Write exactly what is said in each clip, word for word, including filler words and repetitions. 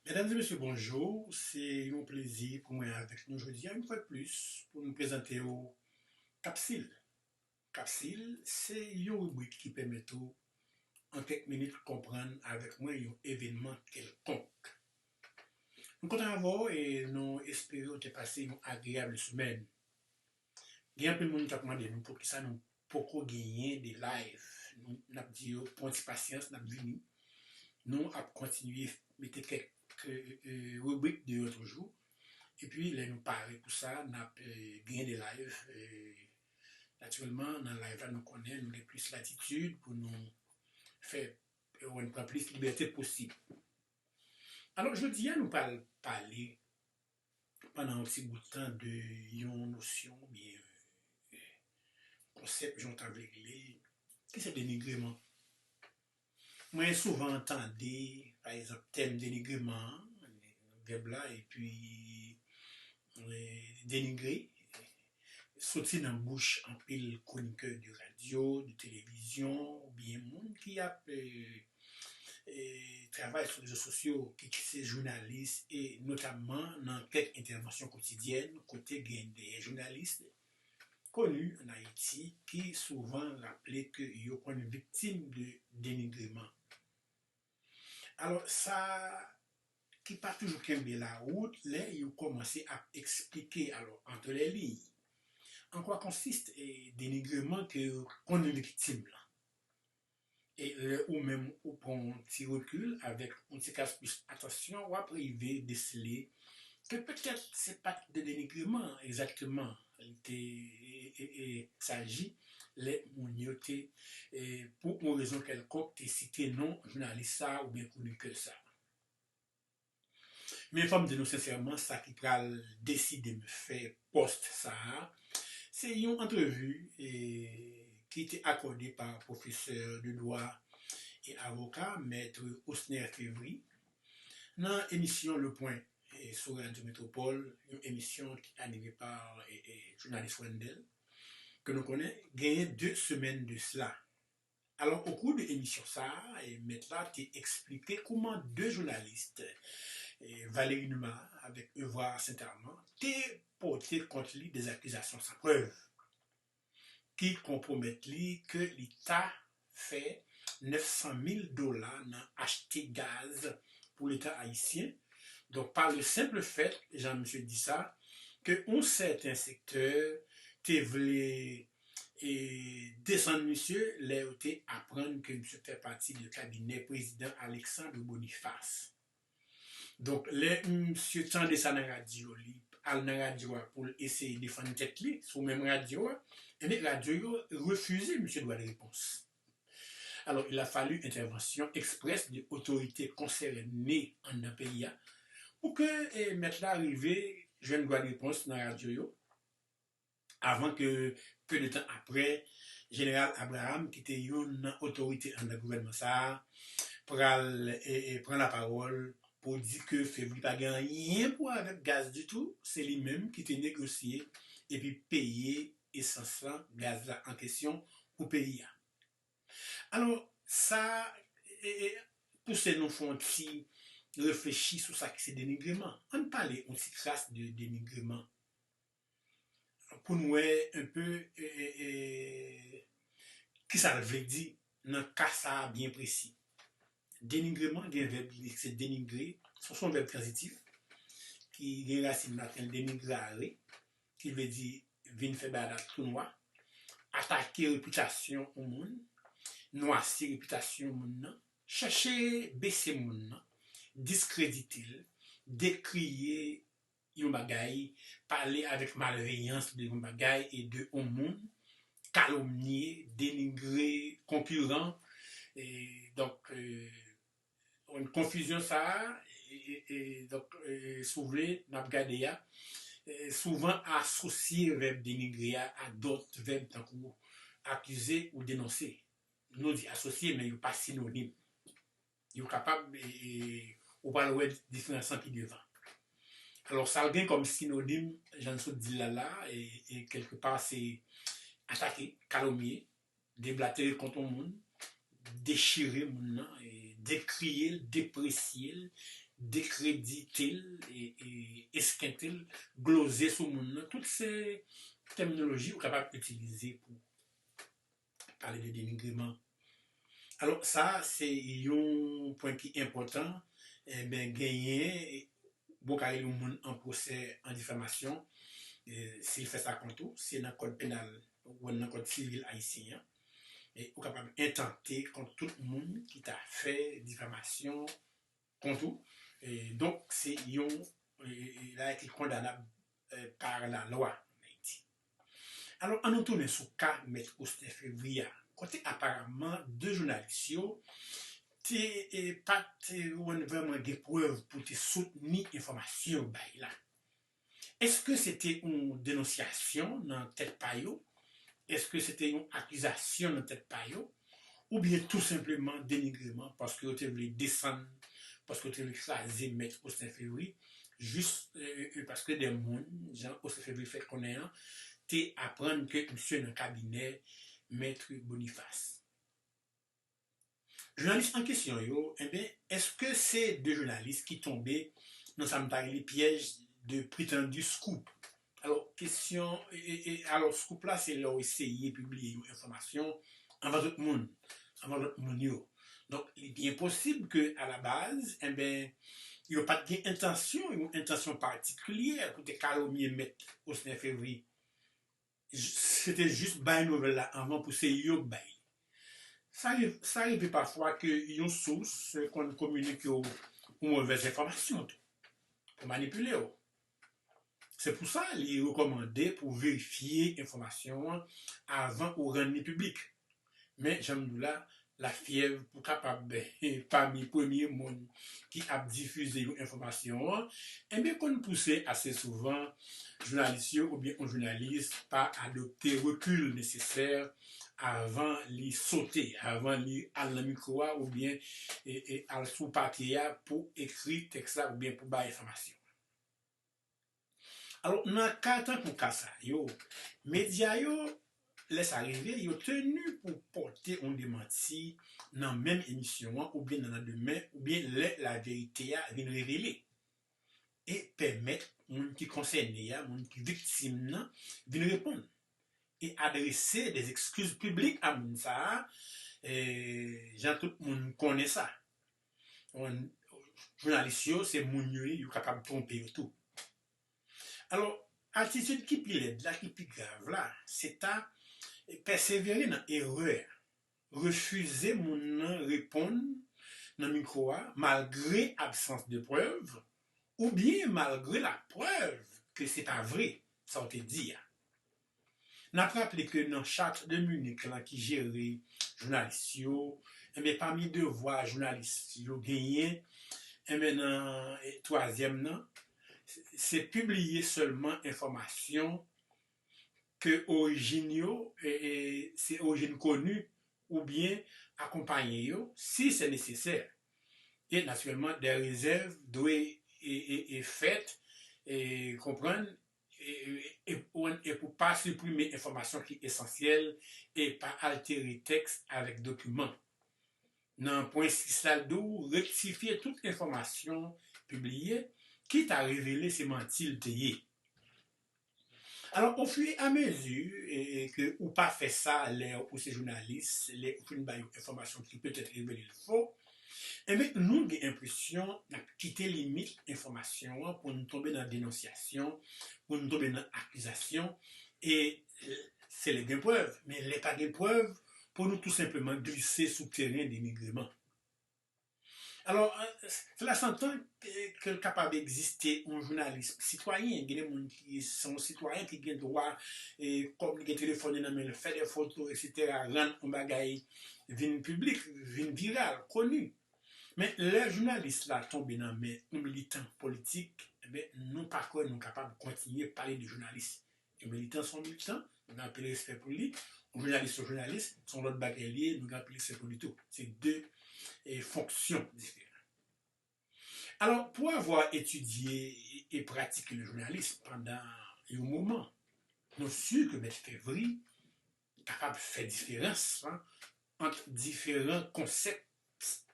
Medam e mesye, bonjou. Se yon plezi pou mwen avèk nou jodi a, yon fwa de plis, pou nou prezante w Kapsil. Kapsil, se yon ribrik ki pèmèt ou, an kèk minit, konprann avèk mwen yon evènman kèlkonk. Nou kontan avè w e nou espere w te pase yon agreyab semèn. Gen anpil moun k ap mande nou poukisa nou poko genyen de live. Nou, n ap di yo pran ti pasyans, n ap vini. Nou ap kontinye mete kèk, e, e, ribrik deyò toujou. Epi, lè nou pare pou sa, n ap, e, genyen de live. E, natirèlman, nan live la, nou konnen nou gen plis latitid pou nou fè, e, nou pran plis libète posib. Alò, jodi a, nou pral pale pandan yon ti bout tan de yon nosyon oubyen, e, konsèp, jan w ta vle rele l, ki se denigreman. Mwen souvan tande, pa egzanp, tèm denigreman an, vèb la, epi, e, denigre, soti nan bouch anpil kwonikè de radyo, de televizyon, oubyen moun ki ap, e, e, travay sou rezo sosyo, ki, ki se jounalis, e notamman nan kèk entèvansyon kotidyèn, kote gen de jounalis koni ann Ayiti ki souvan raple ke yo konn viktim de denigreman. Alò, sa ki pa toujou kenbe lawout lè yo kòmanse ap eksplike, alò, entre les lignes, en quoi consiste, e, denigreman ke yo konn viktim lan. E lè ou menm ou pran yon ti rekil avèk yon ti kras plis atansyon, w ap rive desele ke petèt se pa t de denigreman egzakteman li te, e, e, e, saji lè moun yo te, e, pou yon rezon kèlkonk, te site non jounalis sa a oubyen kwonikè sa a. Men fò m di nou sensèman, sa ki pral deside m fè pòs sa a, se yon antrevi, e, ki te akòde pa pwofesè de dwa e avoka, mèt Osner Fevry, nan emisyon Le Point, e, sou Radyo Metropole, yon emisyon ki anime pa, e, e, jounalis Wendell, ke nou konnen, genyen de semèn de sila. Alò, okou de emisyon sa a, e, mèt la te eksplike kouman de jounalis, e, Valérie Numa avèk Evra Saint-Amand, te pote kont li de zakizasyon san prèv ki konpwomèt li ke li ta fè nèf san mil dola nan achte gaz pou Leta ayisyen. Donk, pa le senp fèt, jan misye di sa, ke yon sèten sektè te vle, e, desann misye lè yo te aprann ke misye fè pati de kabinè prezidan Alexandre Boniface. Donk, lè misye tande sa nan radyo, li al nan radyo a pou l eseye defann tèt li sou menm radyo a, ebyen, radyo yo refize misye dwa de repons. Alò, il a fallu entèvansyon eksprès de otorite konsène anndan peyi a pou ke, e, mèt la rive jwenn dwa de repons nan radyo yo, avan ke, pe de tan aprè, Jeneral Abraham, ki te youn nan otorite anndan gouvènman sa a, pral, e, e, pran lapawòl pou di ke Fevry pa gen anyen pou wè avèk gaz ditou, se li menm ki te negosye epi peye esans lan, gaz la an kesyon, pou peyi a. Alò, sa, e, e, pouse nou fè yon ti reflechi sou sa ki se denigreman. Ann pale yon ti kras de denigreman. Pou n wè un peu, e, e, e, kisa l vle di nan ka sa a byen presi. Denigreman gen vèb li se denigre, se yon vèb tranzitif ki gen rasin laten denigrare, ki vle di vin fè bagay la tou nwa, atake repitasyon yon moun, nwasi repitasyon moun nan, chèche bese moun nan, diskredite l, dekriye yon bagay, pale avèk malveyans de yon bagay e de yon moun, kalomnye, denigre konkiran. E, donk, e, yon konfizyon sa a, e, e, e, donk, e, si w vle, n ap gade a, e, souvan asosye vèb denigre a a dòt vèb tankou akize ou denonse. Nou di asosye, men yo pa sinonim. Yo kapab, e, e, ou pral wè diferans lan pi devan. Alò, sa l gen kòm sinonim, jan n sot di l la la, e, e kèlkepa, se atake, kalomnye, deblatere kont yon moun, dechire moun nan, e, dekriye l, depresye l, dekredite l, e, e eskente l, gloze sou moun nan. Tout se tèminoloji ou kapab itilize pou pale de denigreman. Alò, sa se yon pwen ki enpòtan. Enben, genyen, bon, ka rele yon moun an pwosè an difamasyon, e, si l fè sa kont ou, se nan kòd penal ou nan kòd sivil ayisyen an. E ou kapab entante kont tout moun ki ta fè difamasyon kont ou. E, donk, se yon, e, e, bagay ki kondanab, e, par la lwa an Ayiti. Alò, ann nou tounen sou ka Mèt Austin Fevry a, kote aparaman de jounalis yo te, e, pa t, e, vrèman gen prèv pou te soutni enfòmasyon yo bay la. Èske se te yon denonsyasyon nan tèt pa yo? Èske se te yon akizasyon nan tèt pa yo? Oubyen tou senpleman denigreman paske yo te vle desann, paske yo te vle kraze Mèt Austin Fevry, jis, e, e, e, paske de moun, jan Austin Fevry fè konnen an, te aprann ke misye nan kabinè Mèt Boniface. Jounalis an kesyon yo, enben, èske se de jounalis ki tonbe nan sa m ta rele pyèj de prétendu scoop? Alò, kesyon, e, e, e, alò, scoop la, se lè w eseye pibliye yon enfòmasyon anvan tout moun, anvan lòt moun yo. Donk, li byen posib ke, alabaz, enben, yo pa t gen entansyon, yon entansyon patikilyè pou te kalomye Mèt Austin Fevry. Se te jis bay nouvèl la anvan pou se yo k bay li. Sa rive, sa rive pafwa ke yon sous konn kominike w yon movèz enfòmasyon tou, pou manipile w. Se pou sa li rekòmande pou verifye enfòmasyon an avan ou rann li piblik. Men, jan m di w la, lafyèv pou kapab pami premye moun ki ap difize yon enfòmasyon an, enben konn pouse ase souvan jounalis yo oubyen yon jounalis pa adopte rekil nesesè avan li sote, avan li al nan mikwo a oubyen e, e, al sou papye a pou ekri tèks la oubyen pou bay enfòmasyon. Alò, nan ka tankou ka sa yo, medya yo, lè sa rive, yo teni pou pote yon demanti nan menm emisyon an oubyen nan landemen oubyen lè laverite a vin revele. E pèmèt moun ki konsène a, moun ki viktim nan, vin reponn e adrese de ekskiz piblik a moun sa a, e, jan tout moun konnen sa. Bon, jounalis yo, se moun yo ye, yo kapab twonpe yo tou. Alò, atitid ki pi lèd la, ki pi grav la, se ta pèsevere nan erè a, refize moun nan reponn nan mikwo a, malgre absans de prèv, oubyen malgre laprèv ke se pa vre, sa w te di a. N ap raple ke nan Chat de Munich lan ki jere jounalis yo, enben, pami devwa jounalis yo genyen, enben, nan, e, twazyèm nan, se pibliye sèlman enfòmasyon ke orijin yo, e, e, se orijin koni oubyen akonpaye yo, si se nesesè. E, natirèlman, de rezèv dwe, e, e, e fèt, e, konprann, e, e, e, e pou pa siprime enfòmasyon ki esansyèl e pa altere tèks avèk dokiman. Nan pwen sis la, l di w rektifye tout enfòmasyon pibliye ki ta revele se manti l te ye. Alò, ofiriamezi, e, e, ke ou pa fè sa lè ou se jounalis, lè ou fin bay yon enfòmasyon ki petèt revele l fo, enben, nou gen enpresyon n ap kite limit enfòmasyon an pou n tonbe nan denonsyasyon, pou n tonbe nan akizasyon, e, e, se lè gen prèv. Men lè pa gen prèv, pou nou tou senpleman glise sou teren denigreman. Alò, e, cela s'entend ke, ke l kapab egziste yon jounalis sitwayen. Gen de moun ki se yon sitwayen ki gen dwa, e, kòm li gen telefòn li nan men l, fè de foto, etsetera, rann yon bagay vin piblik, vin viral, koni. Men lè jounalis la tonbe nan men yon militan politik, enben, nou pa kwè nou kapab kontinye pale de jounalis. Yon militan se yon militan, nou gen anpil respè pou li. Yon jounalis se yon jounalis, se yon lòt bagay li ye, nou gen anpil respè pou li tou. Se de, e, fonksyon diferan. Alò, pour avoir étudié et pratiqué le journalisme pendant yon moman, nou si ke Mèt Fevry kapab fè diferans lan ant diferan konsèp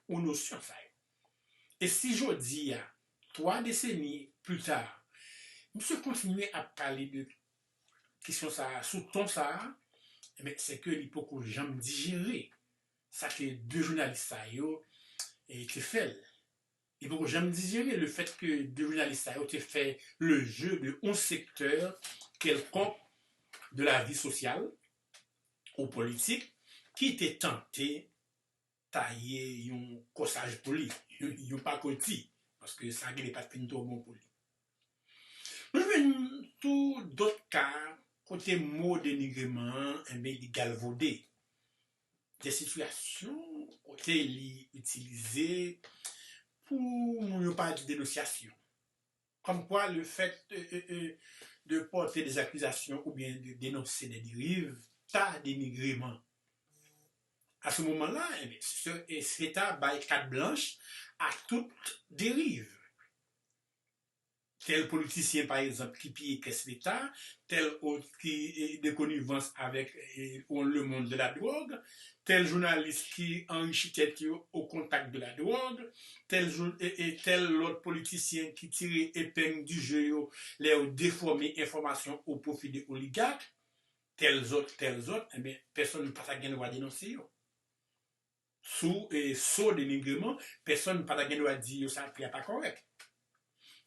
ou nosyon sa yo. E si jodi a, twa deseni pli ta, misye kontinye ap pale de kesyon sa a, sou ton sa a, ebyen, se ke li poko janm dijere sa ke de jounalis sa yo, e, te fè l. Li poko janm dijere le fait que de jounalis sa yo te fè le jeu de yon sektè kèlkonk de la vi sosyal ou politik ki te tante taye yon kòsaj pou li, yon, yon pakoti, paske sa genlè pa t fin twò bon pou li. Nou jwenn tou dòt ka kote mo denigreman an, enben, li galvode. De sitiyasyon kote li itilize pou moun yo pa di denonsyasyon. Comme quoi le fait euh, euh, euh, de porter des accusations ou bien de dénoncer des dérives, ta denigreman. À ce moment-là, eh bien, se, se ta bay kat blanch à toute dérive. Tel politisyen, pa egzanp, ki piye kès Leta, tel ot ki e, de konivans avèk e, le monde de la drogue, tel jounalis ki anrichi tèt yo au contact de la drogue, tel, jou- e, e tel lòt politisyen ki tire epeng du jeu yo lè yo defòme enfòmasyon au profit de oligak, tel zòt, tel zòt, enben, pèsonn pa ta gen dwa denonse yo. Sou e, so denigreman, pèsonn pa ta gen dwa di yo sa k fè a pa kòrèk.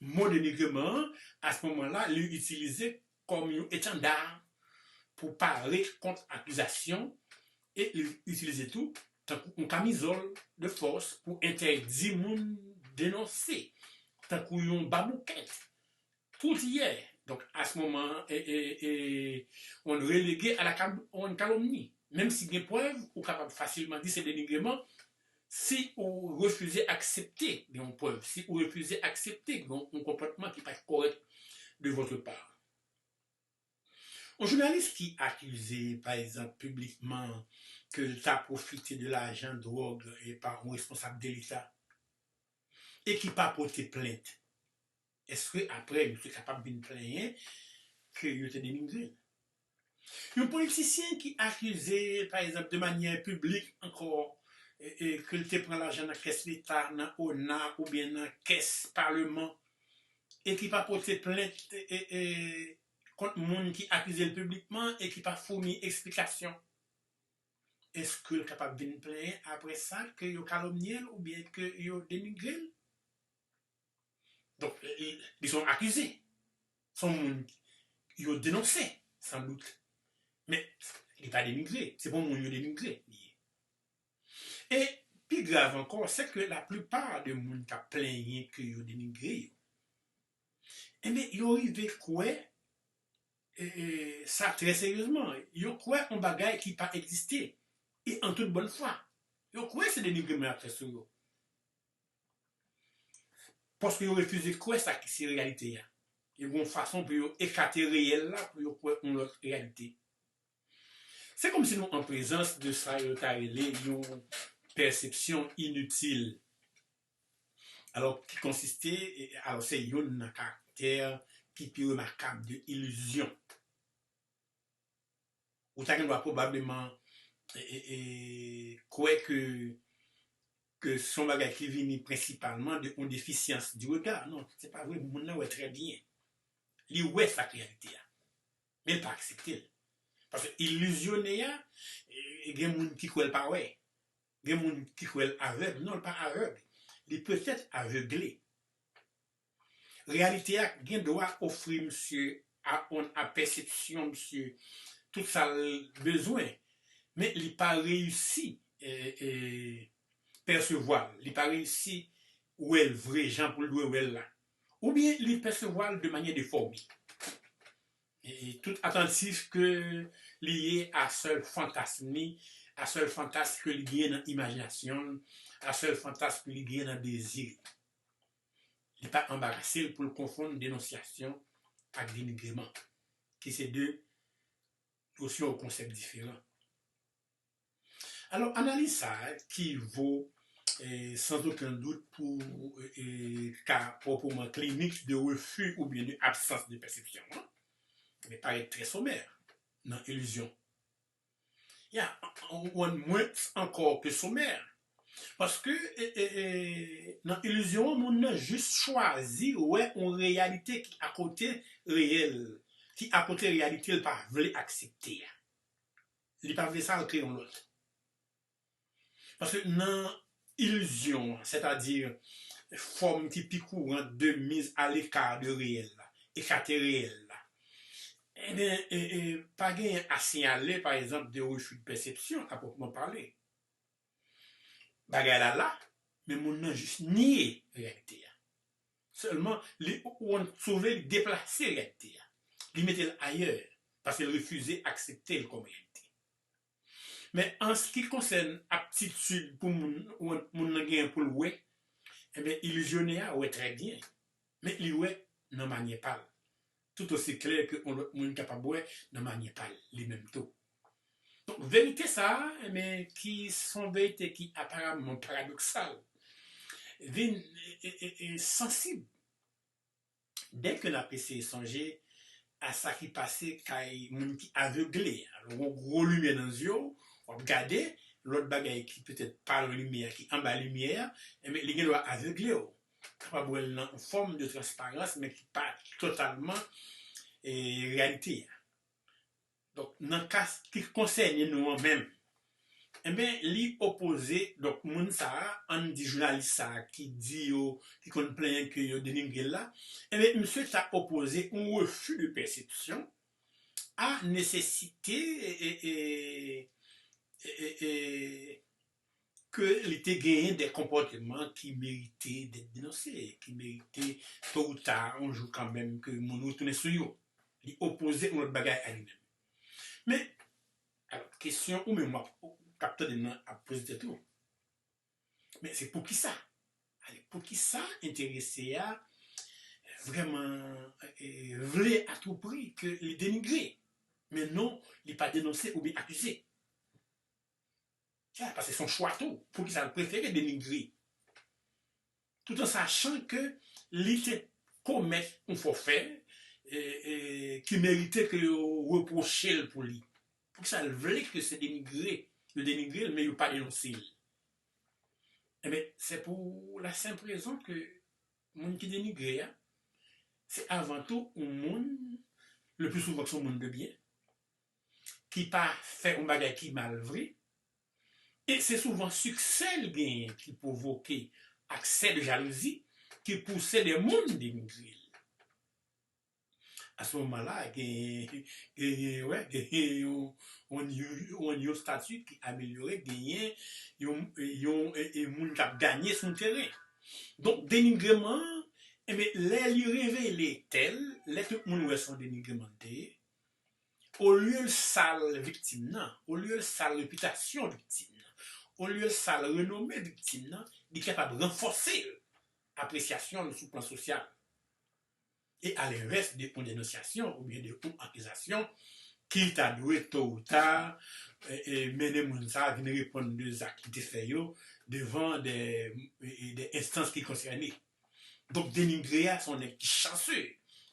Mo denigreman an, a se moman la, li itilize kòm yon etanda pou pare kont akizasyon e li itilize tou tankou yon kamizòl de fòs pou entèdi moun denonse, tankou yon baboukèt. Tout y est. Donc, à ce moment, e, e, e, on relégué à la cal- on calomnie. Menm si gen prèv, ou kapab fasilman di se denigreman si ou refize aksepte gen yon prèv, si ou refize aksepte gen yon konpòtman ki pa kòrèk de votre part. Yon jounalis ki akize, pa egzanp, piblikman ke l ta pwofite de lajan dwòg e pa yon responsab de Leta e ki pa pote plent, èske apre misye kapab vin plenyen ke yo te denigre l? Yon politisyen ki akize, pa egzanp, de manyè piblik ankò, e, e, ke l te pran lajan nan kès Leta, nan ona oubyen nan kès Paleman, e ki pa pote plent e, e, e, kont moun ki akize l piblikman e ki pa founi eksplikasyon, èske l kapab vin plenyen apre sa ke yo kalomnye l oubyen ke yo denigre l? Donk, li, li se yon akize. Se yon moun yo denonse, san dout. Men, li pa denigre. Se pa yon moun yo denigre, li ye. E pi grav ankò, se ke laplipa de moun k ap plenyen ke yo denigre yo, enben, yo rive kwè e, e, sa trè seryezman. Yo kwè yon bagay ki pa egziste. E an tout bòn fwa. Yo kwè se denigreman y ap fè sou yo. Paske yo refize kwè sa ki se reyalite a. Yo gen yon fason pou yo ekate reyèl la, pou yo kwè yon lòt reyalite. Se kòmsi nou an prezans de sa yo ta rele yon pèsepsyon initil. Alò, ki konsiste, e, alò, se youn nan karaktè ki pi remakab de ilizyon. Ou ta gen dwa pwobableman e, e, e, kwè ke, ke se yon bagay ki vini prensipalman de yon defisyans di rega. Non, se pa vre, moun nan wè trè byen. Li wè sa k reyalite a. Men l pa aksepte l. Paske ilizyone a, e, gen moun ki kwè l pa wè. Gen moun ki kwè l avèg. Non, l pa avèg. Li petèt avegle. Reyalite a gen dwa ofri misye a on apèsepsyon misye tout sa l bezwen, men li pa reyisi e, e, pèsevwa l, li pa reyisi wè l vre jan pou l dwe wè l la. Oubyen li pèsevwa l de manyè defòme. E tout atantif ke li ye a sèl fantasm li, a sèl fantasm ke li genyen nan imajinasyon l, a sèl fantasm ke li genyen nan dezi l. Li pa anbarase l pou l konfonn denonsyasyon ak denigreman, ki se de nosyon ou konsèp diferan. Alò, analiz sa a ki vo, e, sans aucun doute pou, e, ka pwòpman klinik de refi oubyen de absans de pèsepsyon an, men parèt trè somè nan ilizyon. Ya, ou konprann, mwens ankò ke somè. Paske e, e, e, nan ilizyon an, moun nan jis chwazi wè yon reyalite ki akote reyèl, ki akote reyalite l pa vle aksepte a. Li pa vle sa, l kreye yon lòt. Paske nan ilizyon an, sètadi fòm ki pi kouran de miz aleka de reyèl la, ekate reyèl la, ebyen, e, e, pa genyen a siyale, pa egzanp, de refi de pèsepsyon, a pwòpman pale. Bagay la la, men moun nan jis nye reyalite a. Sèlman, li, ou, ou, si w vle, li deplase reyalite a. Li mete l ayè, paske l refize aksepte l kòm reyalite. Men an se ki konsène aptitid pou moun, moun nan genyen pou l wè, ebyen, ilizyonè a wè trè byen, men li wè nan manyè pa l, tout osi klè ke yon lòt moun kapab wè nan manyè pa l, li menm tou. Donk, verite sa a, ebyen, ki se yon verite ki aparamman paradoksal, vin e, e, e, e, sansib. Dèke n ap eseye sonje a sa ki pase kay moun ki avegle, alò, w gen gwo limyè nan zye w, w ap gade, lòt bagay ki petèt pa nan limyè a, ki anba limyè a, ebyen, li gen dwa avegle w, kapab wè l nan yon fòm de transparans, men ki pa totalman e, reyalite a. Donk, nan ka ki konsène nou an menm, enben, li opoze, donk, moun sa a, ann di jounalis sa a ki di yo, ki konn plenyen ke yo denigre l la, enben, misye ta opoze yon refi de pèsepsyon a nesesite e, e, e, e, e, e, ke li te genyen de konpòteman ki merite d'être dénoncé, ki merite to ou ta, yon jou kanmenm, ke moun retounen sou yo. Li opoze yon lòt bagay a li menm. Men, alò, kesyon ou menm w ap, k ap tande m nan ap poze tèt ou. Men se poukisa? Ale, poukisa enterese a vrèman e, vle a tou pri ke li denigre? Men non, li pa denonse oubyen akize. Ya, paske se yon chwa tou. Poukisa l prefere denigre? Tout an sachan ke li te komèt yon fòfè e, e, ki merite ke yo repwoche l pou li. Poukisa l vle ke se denigre, yo denigre l, men yo pa denonse l? Ebyen, se pou la senp rezon ke moun ki denigre a, se avan tou yon moun, le pli souvan se yon moun de byen, ki pa fè yon bagay ki mal vre, e se souvan siksè l genyen ki pwovoke aksè de jalouzi ki pouse de moun denigre l. A se moman la, genyen, genyen, wè, genyen yon, yon, yon, yon estati ki amelyore, genyen yon, yon e, e moun k ap ganye sou teren. Donk, denigreman an, enben, lè li revele tèl, lè tout moun wè se yon denigreman l te ye, olye l sal viktim nan, olye l sal repitasyon viktim nan, olye l sal renome viktim nan, li kapab ranfòse l, apresyasyon l sou plan sosyal. E alenvès de yon denonsyasyon oubyen de yon akizasyon ki ta dwe to ou ta e, e, mennen moun sa a vin reponn de zak li te fè yo devan de, e, de enstans ki konsène. Donk, denigre a se yon nèg ki chanse.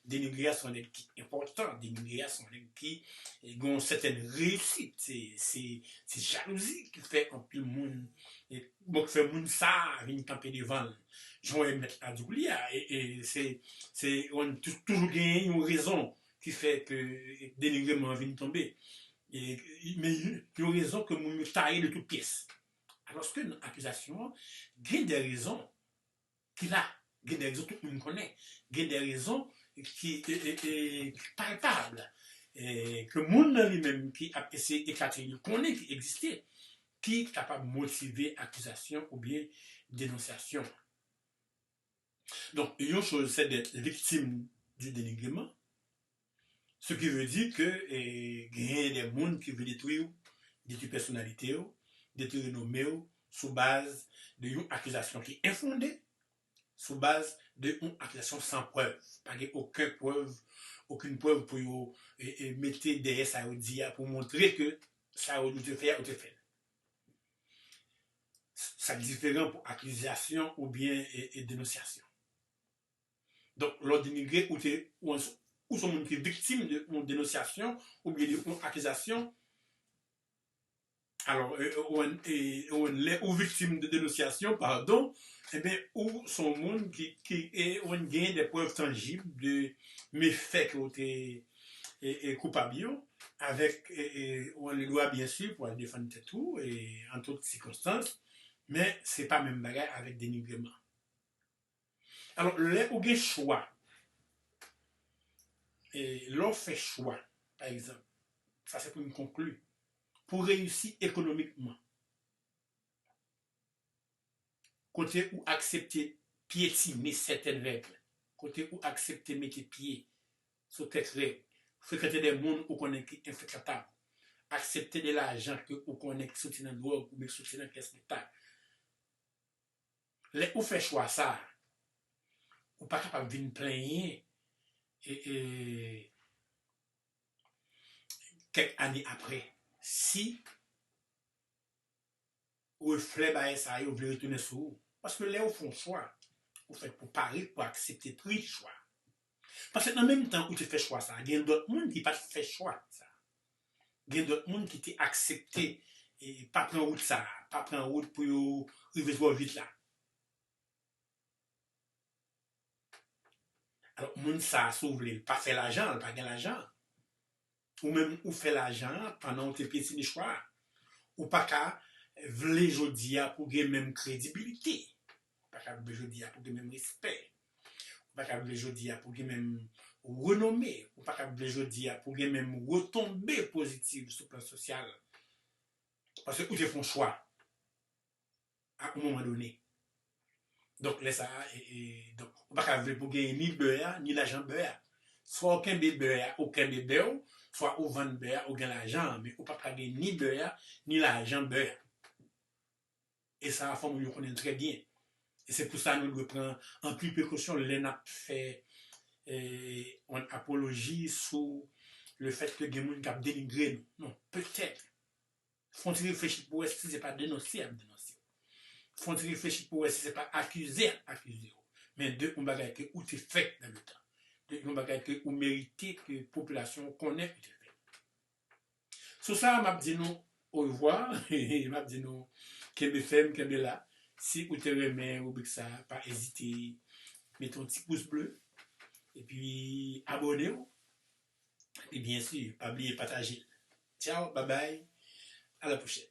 Denigre a se yon nèg ki enpòtan. Denigre a se yon nèg ki e, gen yon sètèn reyisit. Se, se, se jalouzi ki fè anpil moun, e, bon, ki fè moun sa a vin kanpe devan l. Jan w wè mèt la di w li a, e, e, se, se, yon, tou- toujou genyen yon rezon ki fè ke denigreman an vin tonbe. E, men yon, yon rezon ke moun yo taye de tout pyès. Alòske nan akizasyon an, gen de rezon ki la, gen de rezon tout moun konnen, gen de rezon ki, e, e, e, ki palpab, e, ke moun nan li menm ki ap eseye ekate yo konnen ki egziste, ki kapab motive akizasyon oubyen denonsyasyon. Donk, yon choz, se d'être victime du dénigrement, ce qui veut dire que e, genyen de moun ki vle detwi w, detwi pèsonalite w, detwi renome w, sou baz de yon akizasyon ki enfonde, sou baz de yon akizasyon san prèv. Pa gen okenn prèv, okenn prèv pou yo e, e, mete dèyè sa yo di a, pou montre ke sa yo di w te fè a, ou te fè l. Sa k diferan pou akizasyon oubyen e, e, denonsyasyon. Donk, lè w denigre, ou te, ou, ou se yon moun ki viktim de yon denonsyasyon oubyen de yon akizasyon, Alò, e, e, ou, e, ou, lè ou viktim de denonsyasyon, padon, ebyen, ou se yon moun ki, ki e, ou genyen de prèv tanjib de mefè ke ou te e, e, koupab yo, avèk e, e, ou le dwa, byen si, pou al defann tèt ou e, an tout sikonstans, men se pa menm bagay avèk denigreman. Alò, lè ou gen chwa, e, lè w fè chwa, pa egzanp, sa se pou m konkli, pou reyisi ekonomikman, kote ou aksepte pyetine sètèn règ, kote ou aksepte mete pye sou kèk règ, frekante de moun ou konnen ki enfrekantab, aksepte de lajan ke ou konnen ki soti nan dwòg oubyen ki soti nan kès leta. Lè ou fè chwa sa a, ou pa kapab vin plenyen e, e, kèk ane apre. Si reflè bagay sa yo vle retounen sou ou. Paske lè ou fè yon chwa, ou fèt pou pare, pou aksepte pri chwa. Paske nan menm tan ou te fè chwa sa, gen dòt moun ki pa t fè chwa sa. Gen dòt moun ki te aksepte e pa pran wout sa, pa pran wout pou yo rive twò vit la. Alò, moun sa, si w vle, l pa fè lajan, l pa gen lajan. Ou menm, ou fè lajan an pandan w te pyetine chwa a. Ou pa ka vle jodi a pou gen menm kredibilite. Ou pa ka vle jodi a pou gen menm respè. Ou pa ka vle jodi a pou gen menm renome. Ou pa ka vle jodi a pou gen menm retonbe pozitif sou plan sosyal. Paske ou te fè yon chwa a yon moman done. Donk, lè sa a, e, e, donk, ou pa ka vle pou genyen ni bè a, ni lajan bè a. Swa ou kenbe bè a, ou kenbe bè w, swa ou vann bè a, ou gen lajan an, men ou pa ka gen ni bè a, ni lajan bè a. E sa a, fò moun yo konnen l trè byen. E se pou sa nou dwe pran anpil prekosyon lè n ap fè e, yon apoloji sou le fèt ke gen moun k ap denigre nou. Non, petèt, fè yon ti reflechi pou wè si se pa denonse y ap denonse w. Fè yon ti reflechi pou wè si se pa akize y ap akize w. Men de yon bagay ke ou te fè nan le tan. De yon bagay ke ou merite ke popilasyon an konnen ou te fè. Sou sa, m ap di nou orevwa, m ap di nou kenbe fèm, kenbe la. Si ou te renmen ribrik sa, pa ezite mete yon ti pous ble, epi abòne w, epi byen si, pa bliye pataje l. Tchaw, babay, a la pwochèn.